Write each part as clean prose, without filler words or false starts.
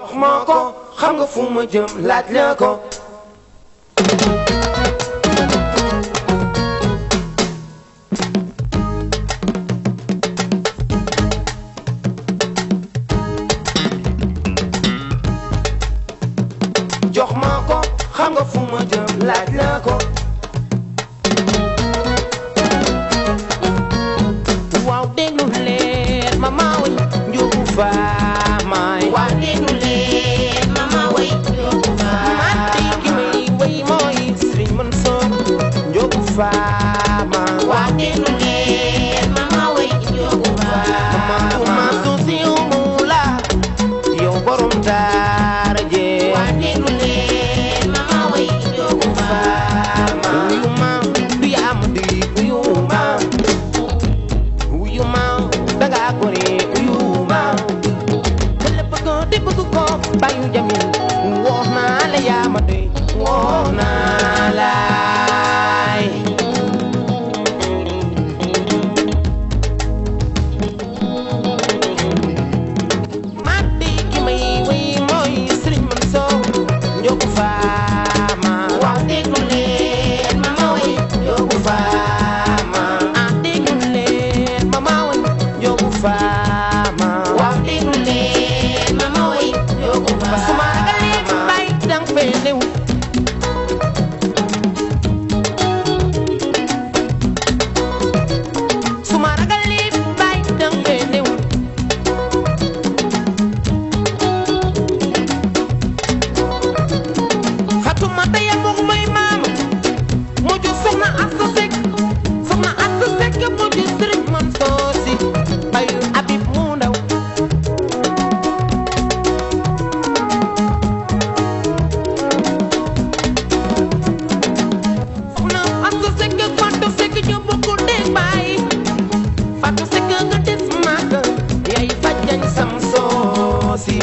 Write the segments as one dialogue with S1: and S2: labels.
S1: jox ma ko xam nga fu ma jëm laaj la ko. jox ma ko xam nga fu ma jëm laaj la ko. waaw déglu leen mama way njugu faamaay. waaw déglu leen mama way njugu faamaay. man ki may way mooy Serigne Mansour njugu faamaay. waaw déglu leen mama way njugu faamaay. mama su si umu la yow borom daara jee. waaw déglu leen mama way njugu faamaay. uyu ma du yaa ma di uyu ma. uyuma danga gore uyuma bële bëgg di bëgg ko bayu jamil woo naa la yaa ma doy woo naa laay ma di ki may way mooy Serigne Mansour njogu faama. waaw déglu leen mama way njogu faama. faama. waaw déglu leen mama way njogu faama. su ma ragalee bay dang fee new. su ma ragalee bay dang fee new. Fatuma taya moom mooy maama. moo jur soxna Asta Seck. soxna Asta Seck moo jur Serigne Mansour si. ayu Habib mu ndaw. soxna Asta Seck Fatou Seck ñoo bokk ndey baay. Fatou Seck nga des màgg yaay fajjañ sam soosi.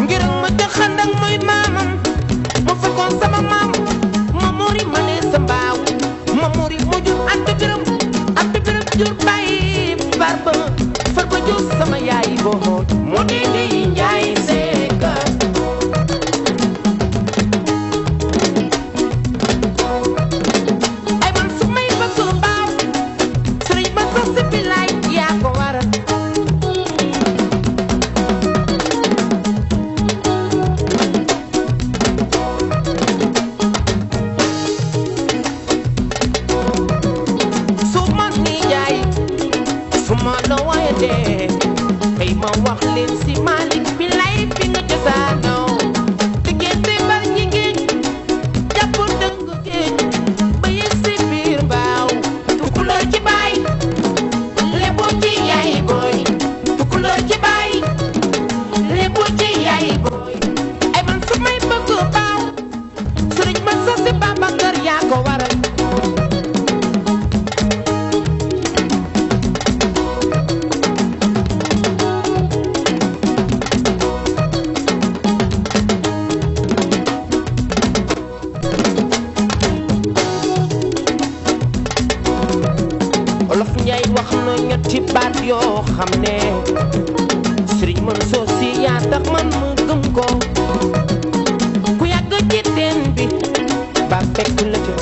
S1: ngir ma ca xandang mooy maamam. mu fekkoon sama maam Mamori ma ne sa mbaaw. Mamori mu jur Anta Biram jur bàyyi farba jur sama yaay boo mu di di njaay Sekk. ay man su may bëgg baaw Serigne ba sa si bilaay yaa ko waral. suma la waaye dee kay ma wax leen si Malick bi lay fi nga cosaanoo. diggante bar ñi géej jàpp dëng géej ba yegg si biir mbaaw. tukulóor ci baay lébu ci yaay booy. tukulóor ci baay lébu ci yaay booy. ay man su may bëgg baaw Serigne ma sa si Babacar yaa ko waral. Olof Njaay wax na ñetti baat yoo xam ne Serigne Mansour si yaa tax man ma gëm ko. ku yàgg ci teen bi ba fekk la ca.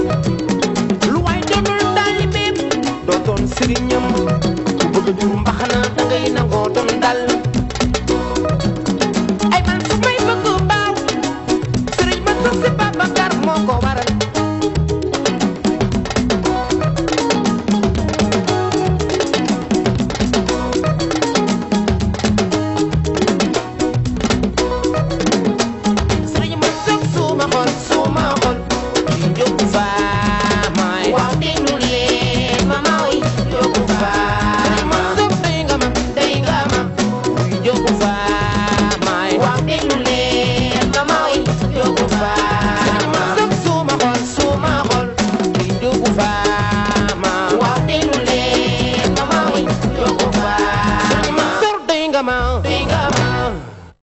S1: lu waay doonul taalibeem doo doon sëriñam. ku bëgg a jur mbaxana dangay nangoo doon dal.